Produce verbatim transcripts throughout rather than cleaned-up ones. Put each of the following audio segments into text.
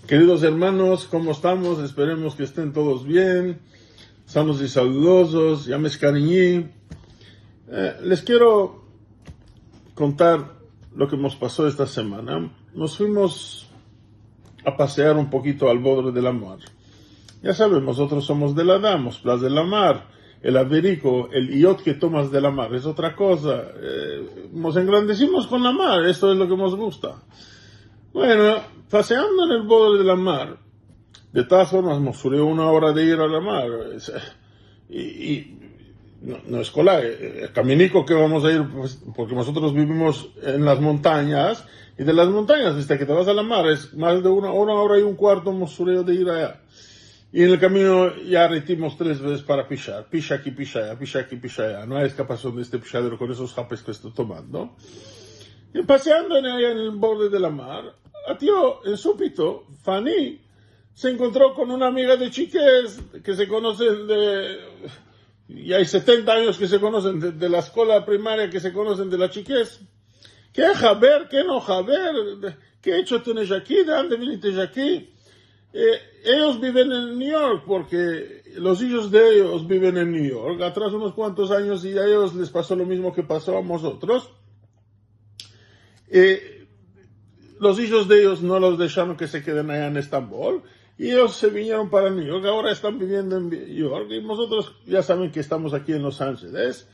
Keridos ermanos, komo estamos? Esperemos ke esten todos bien, sanos i saludozos. Ya me eskariñi. Eh, les kero kontar lo ke mos paso esta semana. Mos fuimos a pasear un pokito al borde de la mar. Ya saven, mozotros somos de la Dam, mos plaze la mar, el averiko, el iyot ke tomas de la mar es otra koza. Eh, mos engrandezimos kon la mar, esto es lo ke mos gusta. Bueno, paseando en el borde de la mar, de todas formas, mos sureo una ora de ir a la mar. Es, i, i no, no es kolay, eh, el kaminiko ke vamos a ir, pues, porke mozotros bivimos en las montanyas, i de las montanyas, esta ke te vas a la mar, es mas de una, una ora i un kuarto mos sureo de ir aya. I en el kamino ya retimos tres vezes para pishar, pisha aki, pisha aya, pisha aki, pisha aya. No ay eskapasion de este pishadero kon esos hapes ke esto tomando. I paseando en, aya en el borde de la mar, atio, en supito, Fani se enkontro kon una amiga de chikez ke se konosen de, ya ay setenta anyos ke se konosen de, de la eskola primaria, ke se konosen de la chikez. Ke haber, ke no haber, ke echo tienes aki, de ande vinites aki. Eh, eyos biven en New York, porke los ijos de eyos biven en New York. Atras unos kuantos anyos i a eyos les paso lo mizmo ke paso a mozotros. Eh, los ijos de eyos no los desharon ke se keden aya en Estambol, i eyos se vinieron para New York, agora estan biviendo en New York, i mozotros ya saven ke estamos aki en Los Angeles.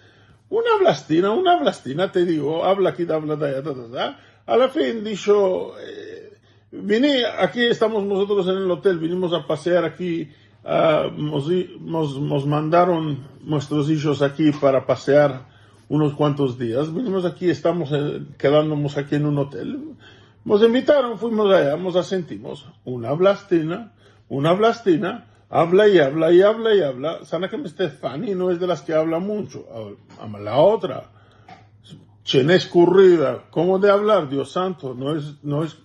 Una blastina, una blastina, te digo, avla aki, avla aya, ta, ta, ta. A la fin disho, eh, vini, aki estamos mozotros en el otel, vinimos a pasear aki, ah, mos, mos, mos mandaron muestros ijos aki para pasear unos kuantos dias. Vinimos aki, estamos, eh, kedandomos aki en un otel. Mos invitaron, fuimos aya, mos asentimos. Una blastina, una blastina, avla i avla i avla i avla. Sana ke Stefani no es de las ke avla muncho. Avla, ama la otra. Tiene eskurrida, komo de avlar, Dios santo, no es, no es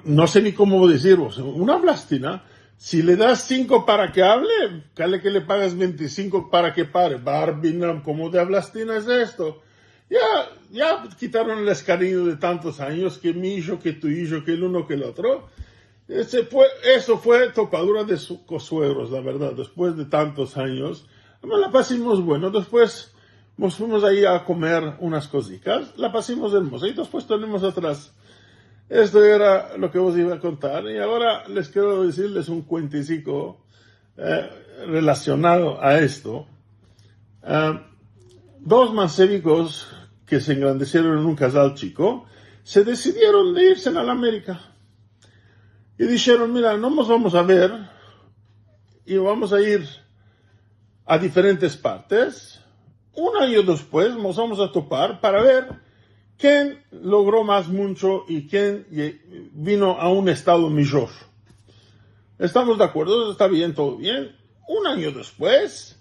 no se ni komo dizirvos, una blastina, si le das sinko para ke avle, kale ke le pagas vente i sinko para ke pare. Barbinam, komo de blastina es esto? Ya, ya kitaron el eskariño de tantos anyos, ke mi ijo, ke tu ijo, ke el uno, ke el otro. Ese fue, eso fue topadura de su, kosuegros, la verdad, despues de tantos anyos. Ama la pasimos bueno, despues mos fuimos ayi a komer unas kozikas, la pasimos ermoza i despues tornimos atras. Esto era lo ke vos iva a kontar i agora les kero dizirles un kuentesiko, eh, relasionado a esto. Ah, dos mansevikos ke se engrandesieron en un kazal chiko se desidieron de irse a la Amerika i disheron: "Mira, no mos vamos a ver i vamos a ir a diferentes partes. Un anyo despues mos vamos a topar para ver ken logro mas muncho i ken ye-, vino a un estado mijor. Estamos de akuerdo, esta bien, todo bien." Un anyo despues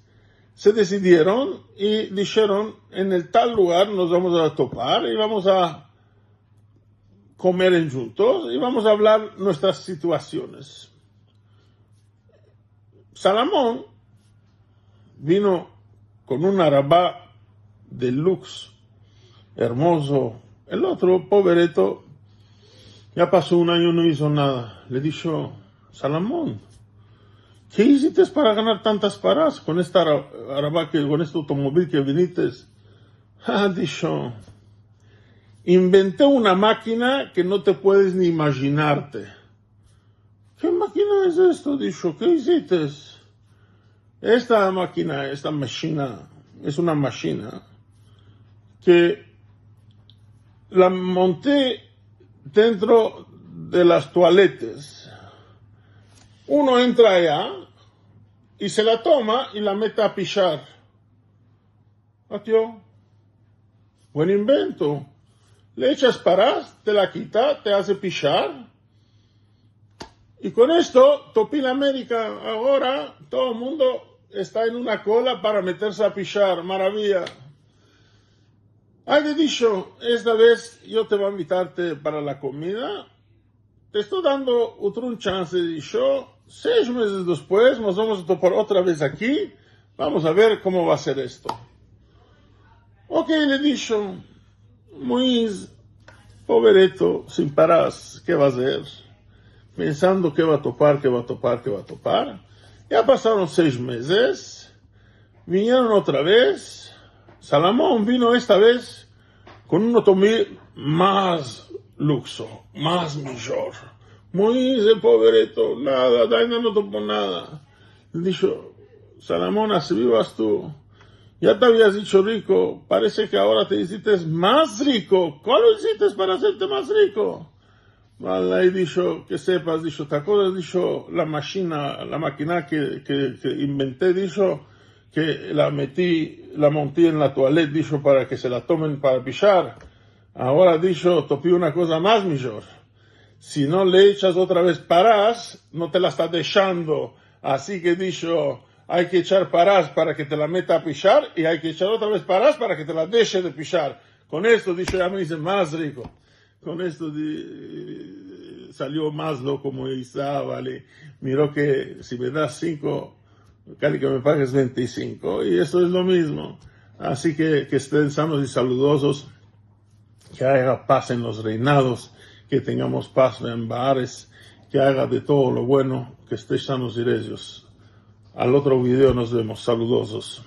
se desidieron i disheron: "En el tal lugar mos vamos a topar i vamos a komer endjuntos i vamos a avlar muestras situasiones." Salamon vino kon un araba de luks, ermozo. El otro, povereto, ya paso un anyo, no izo nada. Le disho: "Salamon, ke izites para ganar tantas paras kon esta ara-, araba ke, kon este automovil ke vinites?" "Ah", disho, "invente una makina ke no te puedes ni imajinarte." "Ke makina es esto?", disho, "ke izites?" "Esta makina, esta mashina, es una mashina ke la monte dentro de las tualetes. Uno entra aya i se la toma i la mete a pishar." Atio. Buen invento. Le echas paras, te la kita, te aze pishar. I kon esto, topi la Amerika. Agora todo el mundo esta en una kola para meterse a pishar. Maraviya. Ay, le disho, esta vez yo te vo a invitarte para la komida. Te esto dando otro un chanse, disho. Sesh mezes despues, mos vamos a topar otra vez aki. Vamos a ver komo va a ser esto. Okey, le disho Moiz, povereto, sin paras, ke va a azer? pensando ke va a topar, ke va a topar, ke va a topar. Ya pasaron sesh mezes, vinieron otra vez. Salamon vino esta vez kon un otomobil mas lukso, mas mijor. Moiz, el povereto, nada, ainda no topo nada. Disho: Salamon, ansi vivas tu. Ya te avias dicho riko, parese ke agora te izites mas riko. Kualo izites para azerte mas riko? Vale, i disho: Ke sepas, disho, te akodas, disho, la mashina, la makina ke, ke, ke inventi, disho, ke la meti, la monti en la tualet, disho, para ke se la tomen para pishar. Agora, disho, topi una koza mas mijor. Si no le echas otra vez paras, no te la esta deshando. Ansi ke, disho, ay ke echar paras para ke te la meta a pishar i ay ke echar otra vez paras para ke te la deshe de pishar. Kon esto, disho, ya me ize mas riko. Kon esto di-, salio mas loko Moiz, vale. Miro ke si me das sinko, kali ke me pages vente i sinko. I esto es lo mizmo. Ansi ke, ke esten sanos i saludozos, ke aya pas en los reinados, ke tengamos pas en bares, ke aya de todo lo bueno, ke estesh sanos i rezios. Al otro video mos vemos. Saludozos.